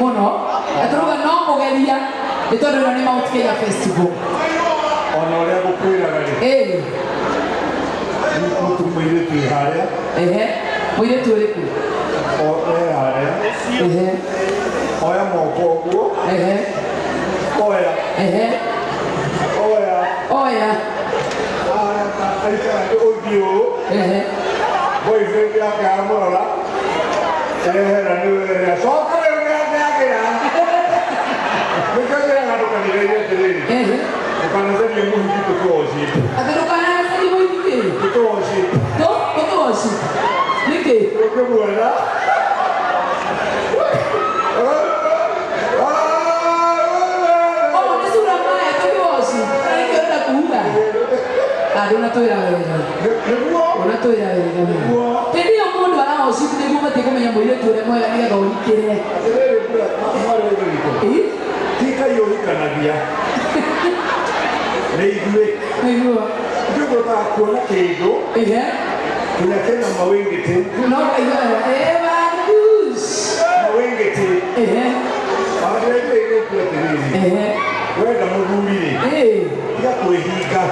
Mũno na tũrauga no kũgeria nĩ tondũ ĩno nĩ Mount Kenya Festival. Ona ũrĩa ngũkwĩraga rĩ, mũtu mũirĩtu wĩ harĩa. Ehe, mũirĩtu ũrĩkũ? O e harĩa. Oya moko ũguo. Oya. Oya. Oya. Harĩa aikara ũthiũ ũũ. Boyfriend yake amũrora ehera nĩ wega coka rĩu nĩagĩra nĩkĩo njĩraga ndũkanĩgerie atĩrĩrĩ, ndũkanacarie mũhiki tũkũwocite. Atĩ ndũkanacarie mũhiki kĩ? Tũkũwocite. Tũkũwoci nĩkĩ? Ũkĩmuona. Oh, nĩ sura mbaya tũkĩwoci nĩkĩo ũrenda kuga? Ah, ndũnatwĩra wega. Nĩguo. Ũnatwĩra wega we. Nĩguo. Hĩndĩ ĩyo mũndũ arawoci nĩguo ũbatiĩ kũmenya mũirĩtu ũrĩa mwega nĩgetha ũhikĩre. Atĩrĩrĩ mbura mwarĩ wa ithe witũ. Ĩ? Ti Ngai ũhikanagia. Nĩ ithuĩ. Nĩguo. Ithuĩ tũhotaga kuona kĩndũ kĩrĩa kĩna mawĩngĩtĩ. No kaigua Evangus. Mawĩngĩtĩ. Wagĩrĩire gũkua atĩrĩrĩ. Wenda mũthuri rĩ. Tiga kwĩhinga.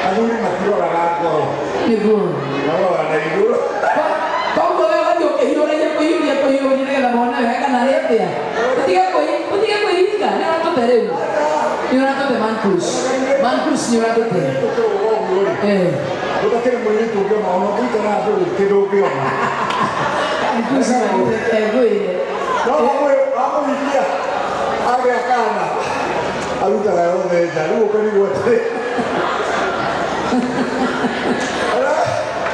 Athuri matiroraga ngoro. Nĩguo. Maroraga na igũrũ. Koguo we ũgathiĩ ũkĩhiũragia kũhiũria kũhiũria nĩgetha mone wega kana arĩ atĩa. Ũtige kwĩhinga, nĩ ũratũte rĩu. Nĩ ũratũte Mankush. Mankush nĩ ũratũte. Gũtakĩrĩ mũirĩtu ũngĩona ona ũngĩikara thĩ kĩndũ ũngĩona. Mankush ngwĩre. No wamũhikia agĩa kana arutaga yothe nja rĩu ũkarigwo atĩrĩ.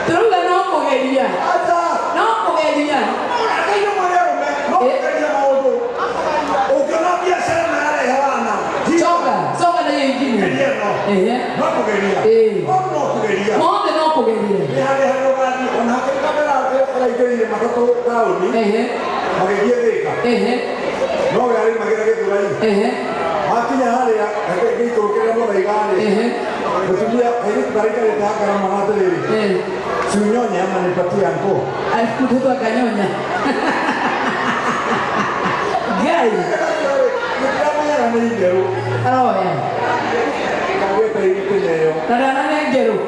Tũrauga no kũgeria. Aca. No kũgeria. Ngai nĩ mwene arũme no kũgeria maũndũ. Ũngĩona biacara na yarehe wana. Coka, coka na hiyo ingine. Geria ĩno. No kũgeria. Maũndũ no kũgeria. Mothe no kũgeria. Nĩ harĩ harĩa ũgathiĩ ona hakĩrĩ kamera karaingĩrire matatũ taũni. Magĩthiĩ Thĩka. No we arĩmagĩra Gĩthũrai. Makinya harĩa gĩikũrũkĩra Mũthaiga rĩ. Mũtumia kairĩtu karaikarĩte hakarama atĩrĩrĩ. Si unyonye ama nipatie anko. Mtoto akanyonya. Ngai. Nĩndĩramwĩra nĩ itherũ. Aroya. Kagĩte kĩneo. Na ndananengerwo.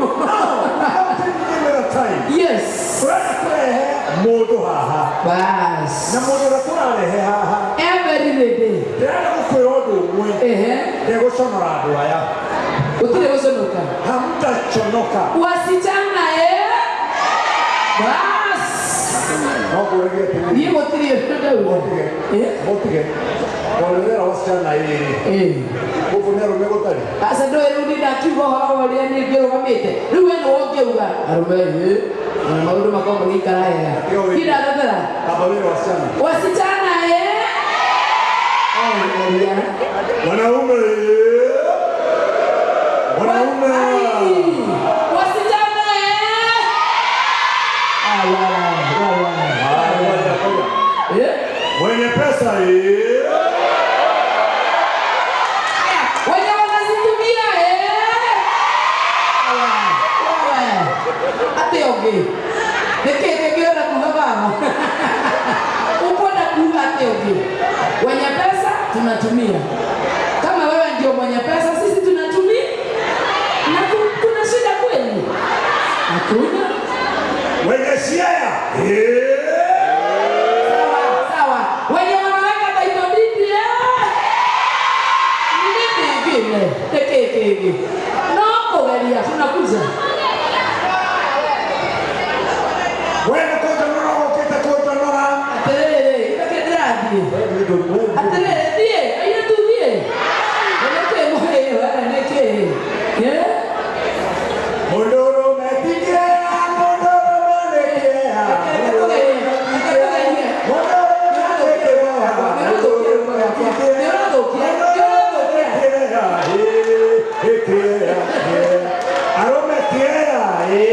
Yes. Tũrenda kũrehe mũndũ haha. Bas. Na mũndũ ũrĩa tũrarehe haha. Every day. Ndĩrenda gũkwĩra ũndũ ũmwe. Ndegũconora andũ aya. Gũtirĩ gũconoka. Hamtachonoka. Wasichana eh? Bas. No ngũragie atĩrĩrĩ. Niĩ gũtirĩ ũndũ ndauga. Mũtige. Mũtige. Tondũ wasichana ĩrĩ. Gũkũ nĩ arũme gũtarĩ. Aca ndũĩ rĩu niĩ ndakiuga ũhoro wa ũrĩa niĩ ngĩrũgamĩte. Rĩu we nĩwe ũngĩuga. Arũme ĩ. Na maũndũ makorwo magĩikara wega. Niĩ ndathethera. Amba wĩre wasichana. Wasichana eh? Oh, yeah. Wanaume. Wanaume. Wasichana eh? Ah, wa, wa, wa. Ah, ngoja, ngoja. Eh? Mwenye pesa eh. Haya, wenye wanazitumia eh? Wa, wa. Atĩ ũngĩ nĩkĩ kĩngĩenda kuga baba ukwenda kuga atĩ ũngĩ wenye pesa tunatumia kama wewe ndio mwenye pesa sisi tunatumia na kuna shida kweli hakuna. Wenye share eh. Sawa sawa, wenye wanaweka title deed eh. Nini ingine nĩkĩ kĩngĩ no kũgeria tunakuja. Wena kũnjonora ũkĩte kũnjonora. Atĩrĩrĩ, itake ndĩrathiĩ. Atĩrĩrĩ, thiĩ, airĩtu thiĩ. Nĩkĩ mũhĩĩ we, nĩkĩ? Eh? Mũndũrũme ti kĩeha, mũndũrũme nĩ kĩeha. Mũndũrũme ti kĩeha, mũndũrũme nĩ kĩeha. Mũndũrũme ti kĩeha, mũndũrũme nĩ kĩeha. Ĩ, kĩeha, kĩeha. Arũme kĩeha, ĩ.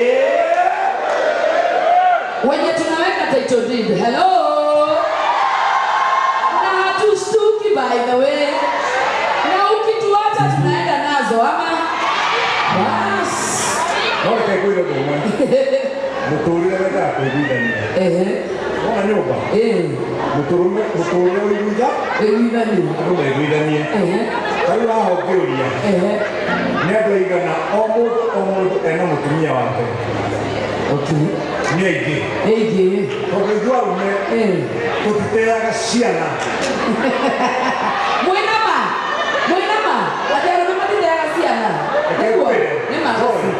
Wenye tunaweka title deed. Hello. Na hatushtuki by the way. Na ukituacha tunaenda nazo ama? Bas. No reke ngwĩre ũndũ ũmwe. Mũtũrĩre wendaga kũiguithania. Wona nyũmba Ĩĩ. Mũtũrũme mũtũrĩre ũiguitha Ĩiguithanie. Andũ maiguithanie. Ehe. Tarĩu haha ũngĩũria Ehe. Nĩ andũ aigana o mũndũ o mũndũ ena mũtumia wake? Okay. Nĩ aingĩ. Ĩingĩ. Tondũ ithuĩ arũme tũtiteaga ciana. Mwĩna ma? Mwĩna ma? Atĩ arũme matiteaga ciana? Reke Nĩguo? ngwĩre. Nĩ ma. Sorry.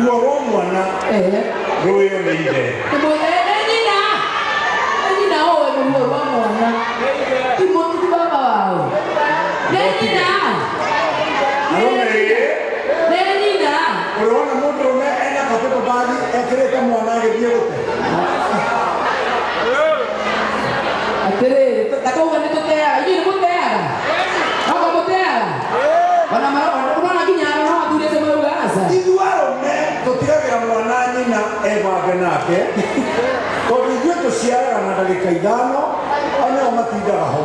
Ruo rwa mwana rũĩo nĩ ithe. Nĩ nĩ nyina. Nĩ nyina ũĩ ruo rwa mwana. Ti ti baba wao. Nĩ nyina. Arũme ĩ. Nĩ nyina. Ũrona mũndũrũme ena kapepa bagi ekĩrĩte mwana agĩthiĩ gũte? Atĩrĩrĩ, ta koguo nĩ tũteaga. Inyuĩ nĩ mũteaga? Noka mũteaga? Ona ũrona nginya no athuri acio marauga aca. Ithuĩ arũme tũtigagĩra mwana nyina ebange nake tondũ ithuĩ tũciaraga na ndagĩka 5, onao matindaga ho.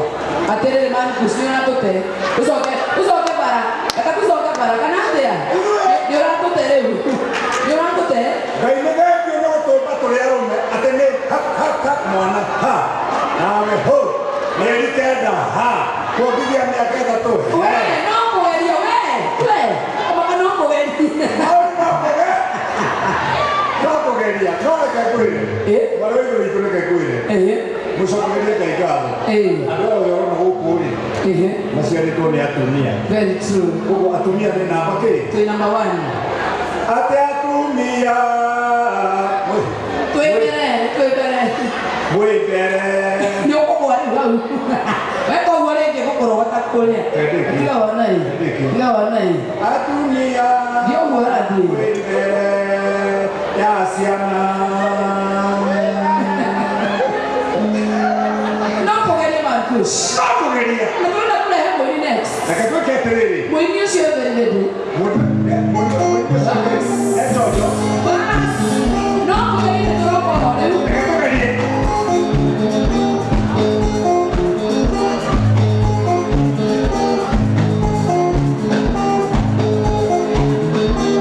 Atĩrĩrĩ, Marcus, nĩ ũratũte. Tũcoke tũcoke bara. Reka tũcoke bara kana atĩa? Nĩ ũratũte rĩu. Nĩ ũratũte. Ngai nĩ thengio no tũmba tũrĩ arũme atĩ nĩ ha ha ha mwana ha nawe hũ mĩeri 9 ha kuongithia mĩaka 3. We, no kũgeria we. We. Kamaka no kũgeria. Hau no kũge no kũgeria no reke ngwĩre. Mwarĩ wa ithe witũ, reke ngwĩre. Mũcokerie Ngai ngatho. Andũ aya othe ũrona gũkũ rĩ, maciarĩtwo nĩ atumia. Very true. Koguo atumia nĩ namba kĩ? Twĩ number one. Atĩ atumia Twĩ mbere, twĩ mbere. Mwĩ mbere. Nĩ ũkũgwa rĩu hau. Weka ũguo rĩngĩ gũkũrogota kũrĩa. Endĩki. Tiga wona ĩ. Endĩki. Tiga wona ĩ. Atumia Nĩ ũguo ũrathiĩ. mwĩ mbere ya ciana. No kũgeria, Marcus. No kũgeria. Na tũrenda kũrehe mũini next. Reke twĩke.